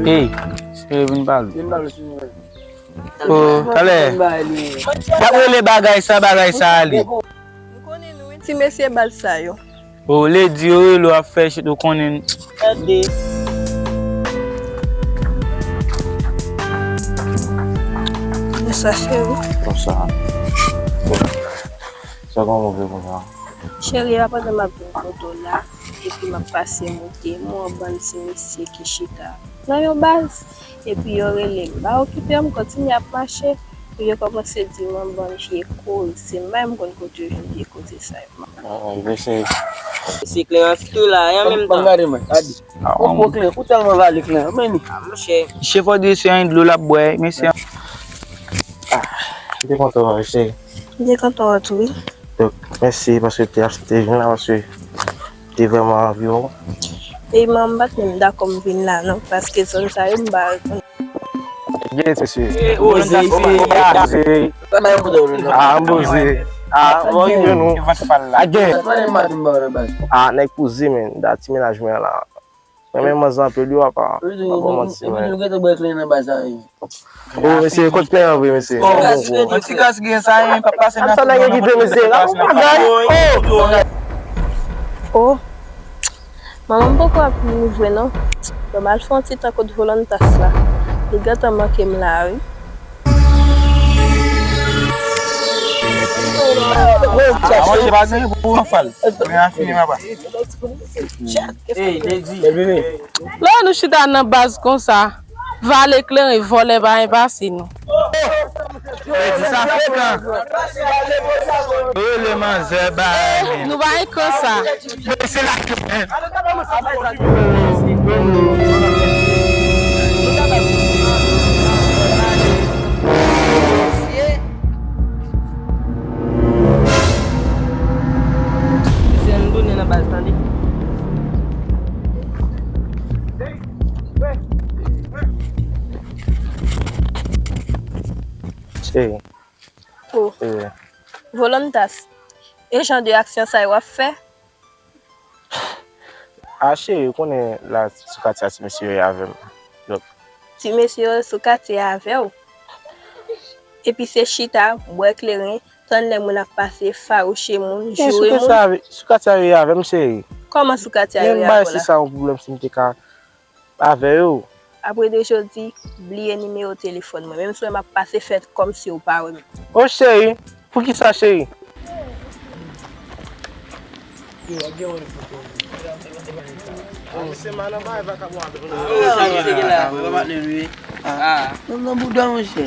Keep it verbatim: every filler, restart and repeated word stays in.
Hey, cheri, vin pale. Vin pale, cheri. Oh, talè. M ap rele bagay sa, bagay sa ale. M konnen nou wi, ti mesye baz sa yo. Oh, lady yo rele w ap fè shit, ou konnen. Tande. Bonswa, cheri. Bonswa. Sa kòman w vle konsa? Cheri, a pandan m ap vin kote w la, epi m ap pase moute, m wè yon bann ti mesye ki chita nan yon baz, epi yo rele m. M pa okipe yo, m kontinye ap mache, epi yo kòmanse di m yon bann vye koze. M pa menm konn kote yo jwenn vye koze sa yo. Ah, ah, mesye. Se Kleren tou la, e an menm tan. Gade mwen, gade. Ah, ou pran Kleren, ou tèlman vale Kleren, men. Ah, monchè. Chefòde se yon dlo l ap bwè, mesye. Ah, m te kontan wè w, cheri. M te kontan wè w tou, wi. Donk, mèsi paske w te aksepte vin la, paske m te vrèman anvi wè w. E mwen, m pa t menm dakò m vin la, non, paske zòn sa yo, m pa rekonn. Gen, mesye. Poze, poze. Ah, m poze. Ah, bon, gen nou. Gen. Ah, nèg poze, men. Da ti mennaj mwen la. Mwen menm manzè anpil wi, apa. Pa bon manti, men. Epi nou gentan bwè Kleren nan baz la, wi. Oh, mesye, kot Kleren an vre, mesye? Yon ti gaz gen sa, yon pa pase nan. Sa nèg yo kite, mesye. Bagay. Oh! Oh. Manman m poko ap vini vre, non. Bon, m al fè yon ti tan kot Volontas la. Li gentan manke m la, wi. Ah, monchè, pa gen pou anfal. Mwen a fini, papa. Lè nou chita nan baz konsa, vale Kleren, vòlè pa gen pase nou. Redi sa frekan. Rele manzè ba. Eh, nou pa gen konsa. Men se la. Mesye, ann tounen nan baz, tande. Cheri. Oh. Volontas, e jan de aksyon sa yo w ap fè? A cheri, ou konnen la sou katye a ti mesye yo ye avè m. Donk. Ti mesye yo sou katye a avè w? Epi se chita, bwè Kleren, tann lè moun ap pase, fawouche moun, joure moun. Sou katye a, sou katye a yo ye avè m, cheri. Kòman sou katye a yo ye avè w la? Men m pa wè si sa yon pwoblèm si m te ka avè yo. Apre de jodi, bliye nimewo telefòn mwen. Menm si w wè m ap pase, fè kòmsi w pa wè m. O cheri, poukisa cheri? Nan bouda, monchè.